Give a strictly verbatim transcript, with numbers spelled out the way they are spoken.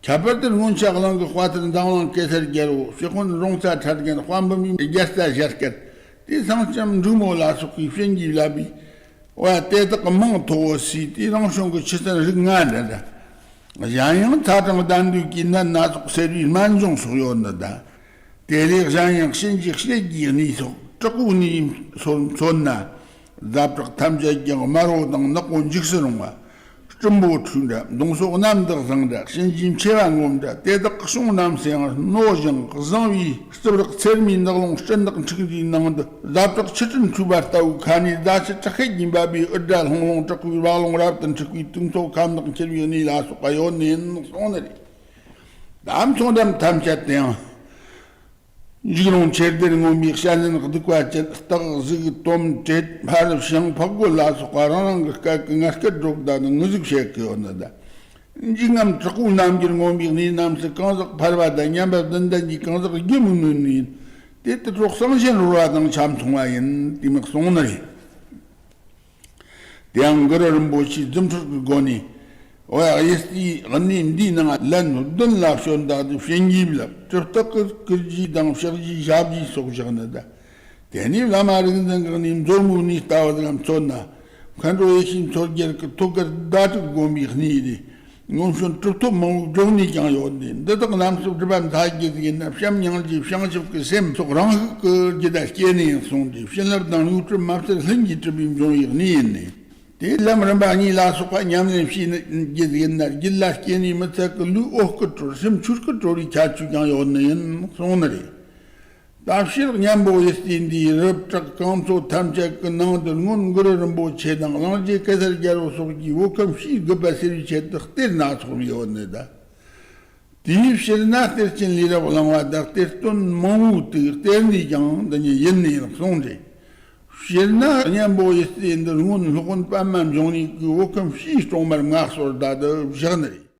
ཁྱད་པར་དུ་སྔོན་ཆད་གླིང་གི་དཔའ་རྟུལ་འཛམ་གླིང་གེ་སར་རྒྱལ་པོ། སྲས་དཔོན་རོང་ཚ་ཁྲ་རྒན། དཔའ་འབུམ་པའི་རྒྱལ་རྩ་ཞལ་དཀར། དེ་ཚང་ལྕམ་འབྲུག་མོ་ལ་སོགས་པའི་བྱིན་གྱིས་བརླབས་པའི། འོ་ཡ། དེ་དག་གི་མིང་ཐོ་བོ་སི་དེ་རང་བྱུང་གི་ཆུ་ཚན་རིགས་ལྔ་འདྲ་འདྲ། གཞན་ཡང་ཚ་གྲང་ལྡན་འདོད་ཀྱི་ནད་སྣ་ཚོགས་སེལ་བའི་སྨན་ལྗོངས་སོགས་ཡོད་ནི་ད། དེ་ལས་གཞན་ཡང་གཤིན་རྗེའི་བསྐྲད་ཀྱི་གནས་སོགས་དྲག་པོའི་གནས་མཚོན་མཚོན་ན། ཟླ་གྲགས་ཐམས་ཅད་ཀྱང་དམར་པོ་དང་ནག་པོ་འཇིགས་སུ་རུང་བ། སྲིན་པོ་ཁྲོས་འདྲ། མདུང་སོགས་གནམ་དུ་བཟང་འདྲ། གཤིན་རྗེའི་མཆེ་བ་ངོམ་འདྲ། དེ་དག་གི་གཤོང་རྣམས་སུ་ཡང་རྣོ་ཞིང་གཟིངས་པའི་རྩིབས་རེག་ཚེར་མའི་ནག་རླུང་སྤྲིན་དང་འཁྲུགས་པའི་ནང་དུ། ཟླ་གྲགས་ཆུ་སྤྲིན་འཁྲུགས་པ་ལྟ་བུའི་ཁ་ནས་ཟླ་ཕྱེད་དྲག་ཤེད་ཀྱིས་འབབ་པའི་འུར་སྒྲ་ལྷུང་ལྷུང་སྐྲག་པའི་རྦ་ཀློང་རབ་ཏུ་འཁྲིགས་པའི་དུག་མཚོ་ཁམ་ནག་འཁྱིལ་བའི་གནས་ལ་སོགས་པ་ཡོད་ནི་ཡིན་གསུངས་ནི་རེད། ད་མཚོ་འགྲམ་ཐམས་ཅད་དུ་ཡང་། འཇིགས་རུང་ཆེར་ལྡན་མངོན་པའི་སྤྱན་ལྡན་གདུག་པ་ཅན། སྟག་གཟིག་དོམ་དྲེད་འཕར་བྱང་ཕག་རྒོད་ལ་སོགས་པ་རང་རང་གི་སྐད་ཀྱི་ངར་སྐད་སྒྲོག་ད་ནི་ངུ་ཟུག་བྱེད་ཀྱི་ཡོད་ནི་ད། འཇིགས་རྔམ་དྲག་པོའི་རྣམ་འགྱུར་མངོན་པའི་གནས་རྣམས་སུ་གང་ཟག་ཕལ་པ་དང་མཉམ་པ་བདུན་ལྡན་གྱིས་གང་ཟག་རྒྱུད་མི་ནོན་ནི་ཡིན། དེ་དུད་འགྲོ་གསང་ཆེན་རོལ་བ་དང་ཆ་མཚུངས་པ་ཡིན། དེ་མི་གསུངས་ནི་རེད། དེ་ཡང་གུ་རུ་རིན་པོ་ཆེས་རྫུ་འཕྲུལ་གྱི་སྒོ་ནས། འོ་ཡ། གཡུ་རྩེའི་གནས་འདིའི་ནང་ལན་བདུན་ལ་བྱོན་བདག་ཏུ་བྱིན་གྱིས་བརླབས། གྲུབ་རྟགས་ཀྱི་སྐུ་རྗེས་དང་ཕྱག་རྗེས་ཞབས་རྗེས་སོགས་བཞག་ནི་ད། དེ་ནས་བླ་མ་རིག་འཛིན་གྱི་གནས་མཛོར་མོའི་གནས་ལྟ་བུ་ལ་མཚོན་ན། མཁའ་འགྲོ་ཡེ་ཤེས་མཚོ་རྒྱལ་གྱི་ཐུགས་ཀར་ཟླ་དྲུག་བསྒོམས་པའི་གནས་རེད། སྔོན་བྱོན་གྲུབ་ཐོབ་མང་པོའི་སྒྲུབ་གནས་ཀྱང་ཡོད་ནས། འདི་དག་རྣམས་སུ་སྒྲུབ་པ་མཐའ་རྒྱས་ཟིག་ཡིན་ན། བྱམས་སྙིང་རྗེ་བྱང་ཆུབ་ཀྱི་སེམས་སོགས་རང་ཤུགས་ཀྱིས་རྒྱུད་ལ་སྐྱེ་ནི་ཡིན་གསུངས་ཏེ། བྱིན་རླབས་དང་རྔུལ་ཆུ་མ་བསྲེས་ལྷུན་གྱིས་གྲུབ་པའི་འབྱུང་བའི་གནས་ཡིན་ནས། དེའི་ལམ་རིམ་པ་གཉིས་ལ་སོགས་པ་ཉམས་ལེན་བྱས་ནི་རྒྱུད་ཡིན་ན། རྒྱུད་ལ་སྐྱེ་ནས་མི་ཚད་ཀྱི་ལུས་འོད་སྐུར་གྲོལ། སེམས་ཆོས་སྐུར་གྲོལ་བའི་ཁྱད་ཆོས་ཀྱང་ཡོད་ནི་ཡིན་གསུངས་ནི་རེད། ད་ཕྱིར་གཉན་པོ་གཡུ་རྩེ་འདིའི་རི་བྲག་གངས་མཚོ་ཐམས་ཅད་ཀྱི་ནང་དུ་སྔོན་གུ་རུ་རིན་པོ་ཆེ་དང་གླིང་རྗེ་གེ་སར་རྒྱལ་པོ་སོགས་ཀྱིས་བོད་ཁམས་བཞིའི་རྒུད་པ་སེལ་བའི་ཆེད་དུ་གཏེར་སྣ་ཚོགས་ཡོད་ནི་ད། དེའི་ཕྱིར་ན་གཏེར་ཆེན་ལས་རབ་གླིང་པ་དང་གཏེར་སྟོན་མང་པོའི་དུས་གཏེར་འདི་ཀྱང་འདི་ཉིད་ཡིན་ནི་ཡིན་གསུངས་ཏེ། སྤྱིར་ན་གཉན་པོ་གཡུ་རྩེ་འདིར་སྔོན་སློབ་དཔོན་པདྨ་འབྱུང་གནས་ཀྱིས་བོད་ཁམས་བཞིའི་སྲུང་མར་མངའ་གསོལ་ད་དུ་བཞག་ནི་རེད།